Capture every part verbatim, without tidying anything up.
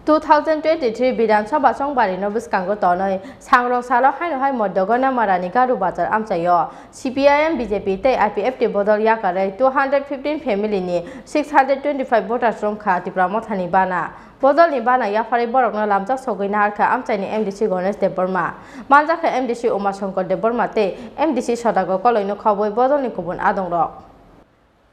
Two thousand twenty-three Bidhan Sabha chongbarino bwskango tonwi sangrong salo haino hai Moddo Goinamarani Garu Bazar amchaio C P I M, B J P tei I P F T bodol yakarwi two hundred fifteen family ni six hundred twenty-five voters romkha Tipra Mothani bana. Bodolni bana yapharwi borokno lamjak sogwi naharkha amchaini M D C Ganesh Debbarma. Manjakha M D C Uma Shankar Debbarma tei M D C Sodagar Koloino khobwi bodolni kubun adongrok.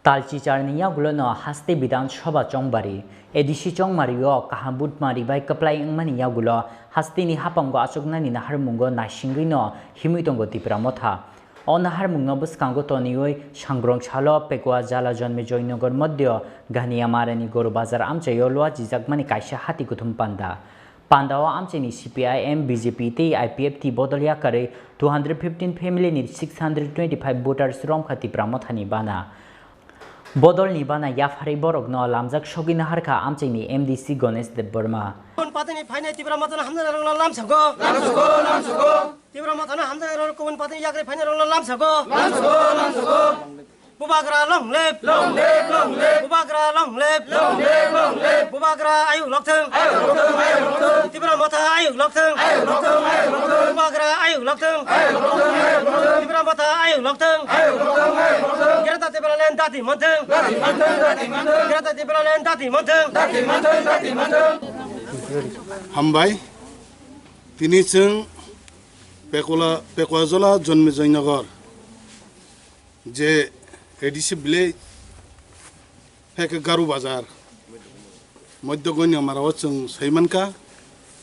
Talchicharni yagulono haste Bidhan Sabha chongbari, A D C chongmario kaham butmari bai kwplai wngmani yagulo hasteni haphango achuknani naharmungo naisingwino himwi tongo Tipra Motha. O naharmungno bwskango toniwi sangrong salo Pekwa Jala Jonme Joynagar Modhyo Ghaniyamarani Goru Bazar amchaio luachijakmani kaisa hati kuthum panda. Pandao amchaini C P I M, B J P tei I P F T bodol yakarwi two hundred fifteen family ni six hundred twenty-five voters romkha Tipra Mothani bana. Bodolni bana yapharwi borokno lamjak sogwi naharkha amchaini M D C Ganesh Debbarma. Kubun patini phainai Tipra Mothano hamjaknairokno lamsago. Lamsago, lamsago. Tipra Mothano hamjaknairokno kubun patini yakarwi phainairokno lamsago. Lamsago, lamsago. Bubagra long live! Long live, long live! Bubagra long live! Long live, long live! Bubagra ayuk lokthung! Ayuk lokthung, ayuk lokthung! Tipra Motha ayuk lokthung! Ayuk lokthung, ayuk lokthung! Bubagra ayuk lokthung! Ayuk lokthung, ayuk lokthung! Tipra Motha ayuk lokthung! Ayuk lokthung, ayuk lokthung! Greater Tipraland dati manthung! Dati manthung, dati manthung! Greater Tipraland dati manthung! Dati manthung, dati manthung! Hambai, tini chwng Pekula, Pekwajola Jonmejoi Nagar. Je A D C village, hai khe Garu Bazar, Modhyo Goinamarao chwng sai mankha.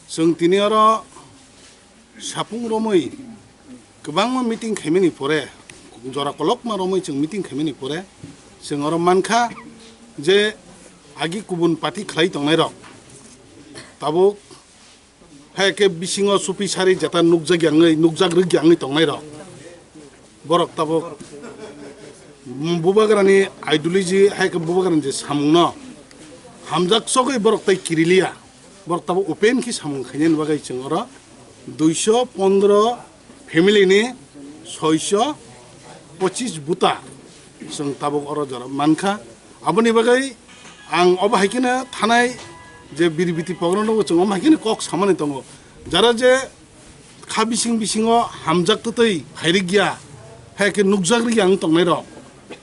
Chwng tini oro sapung romwi kwbangma meeting khaimani pore, jora kolokma romwi chwng meeting khaimani pore, chwng oro mankha je agi kubun party khlai tongnairok tabuk hai khe bisingo supi sari jeta nukjak yangwi, nukjak rwk yangwi tongnairok. Borok tabuk bubagrani ideology hai khe bubagrani je samungno hamjak sogwi borok tai kiriliya. Borok tabuk open khe samung khainani bagwi chwng oro duiso pondro family ni soiso pochis buta chwng tabuk oro jora mankha. Aboni bagwi ang obo hai kheno thanai je biribiti pogorokno chwng omo hai kheno kok samani tongo. Jara je kha bising bisingo hamjak twtwi phairikya, hai khe nukjak rikya wng tongnairok,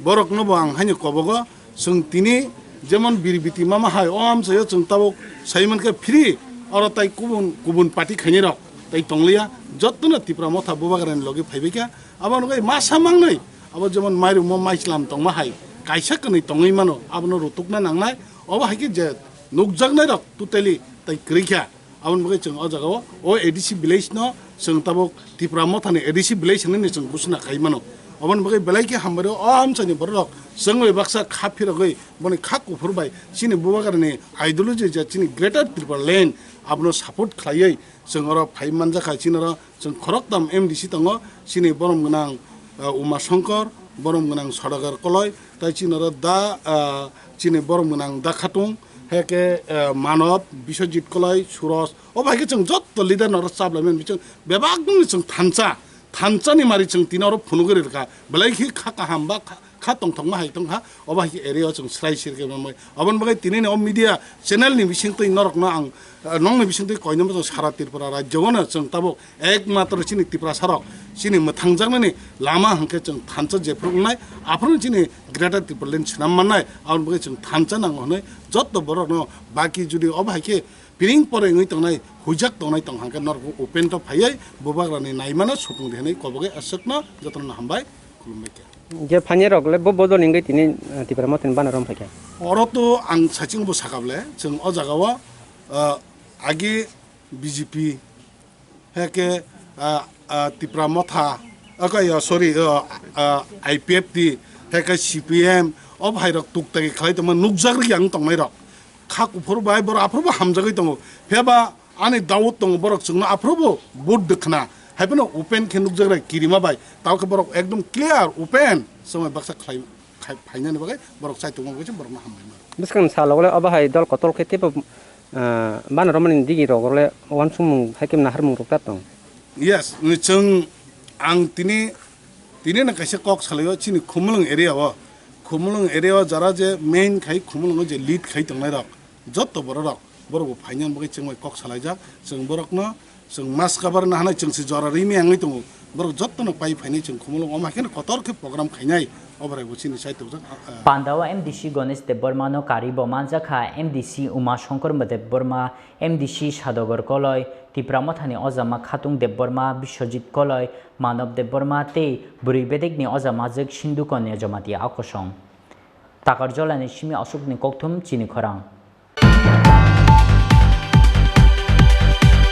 borokno bo ang haino kobogo. Chwng tini jemon biribiti mama hai o amchaio chwng tabuk sai mankha free, oro tai kubun kubun party khainairok tai tongliya, jottono Tipra Motha bubagrani logi phaibaikha. Abo nugwi masa mangnwi, abo jemon mairum o maichlam tongma hai kaisa kwnwi tongwi mano, abono rutukna nangnai. Obo hai khe je nukjaknairok totally tai kwrwi kha. Aboni bagwi chwng o jagao o A D C village no chwng tabuk Tipra Mothani A D C village hinwi chwng ghosona khai mano. Aboni bagwi belai khe hambai rw o amchaini borok rok, chwng bai baksa kha phirogwi boni kha kuphur bai chini bubagrani ideology je chini Greater Tipraland abono support khlaiwi chwng oro phai manjakha. Chini oro chwng khoroktham M D C tongo, chini borom gwnang, ah, Uma Shankar, borom gwnang Sodagar Koloi, tai chini oro da, ah, chini borom gwnang Da Khatung, hai khe, ah, Manob, Biswajit Koloi, Suroj, o bai khe chwng jotto leader no oro chaplai mani bising bebak nungni chwng thansa, thansa ni mari chwng tini oro phunugwi rwkha, belai khe kha kaham ba kha, kha tongthokma hai tongkha, obo hai khe area o chwng srai sirkhe manbai. Aboni bagwi tini ni o media channel ni bisingtwi norokno ang, ah, nokni bisingtwi koinwi chwng sara Tripura rajyo no chwng tabuk ekmatro chini Tiprasa rok chini mwthangjaknani lama hwnkhe chwng thansa jephru wngnai, aphuru chini Greater Tipraland swnam mannai, aboni bagwi chwng thansa nango hwnwi jotto borokno baki jodi obo hai khe piring pore wngwi tongnai, huijak tongnai tong hwnkhe norok open to phaiwi bubagrani naimano supung di hwnwi kobogwi aswkno jotono hambai khulumbai kha. Je phainai rok le bo bodol ni wngwi tini, eh, Tipra Mothani bana rom phaikha. Oro to ang saichung bo sakable, chwng o jagao, eh, agi B J P, hai khe, ah, ah, Tipra Motha, ah, khe, ah, sorry, ah, ah, I P F T, hai khe C P M, o bhai rok tuk tagi khlai tongma nukjak rikya wng tongnai rok. Kha kuphur bai borok aphuru bo hamjagwi tongo. Phiya ba ani doubt tongo, borok chwngno aphuru bo vote dwkhna. Hai phano open khe nukjak rai kirima bai. Tamo khe borok ekdom clear, open, swmai baksa khlai, khai, phainani bagwi borok chai tongma bagwi se borokno hambai mano. Bwskang salo le obo hai dol kotor khe teibo, ah, bana romani digi rok le uansukmung hai khe naharmung rok ta tong. Yes, chwng ang tini, tini no kaisa kok salaio chini Khumulwng area o. Khumulwng area o jara je main khai Khumulwng o je lead khai tongnai rok, jotto borok rok. Borok bo phainani bagwi chwng bai kok salaijak, chwng borokno chwng mask cover nahanai chwng se jora rimi wngwi tongo. Borok jottono pai phainai chwng khumulwng, omo hai kheno kotor khe program khainai, oborai bo chini sai tokjak. Pandao M D C Ganesh Debbarma no kari bo manjakha M D C Uma Shankar Debbarma, M D C Sadogor Koloi, Tipra Mothani Ojama Khatung Debbarma, Biswajit Koloi, Manob Debbarma tei bwrwi bedekni Ojama jwk Sindhu Kanya Jamatia Akosong. Takarjolani simi aswkni kokthum chini khorang.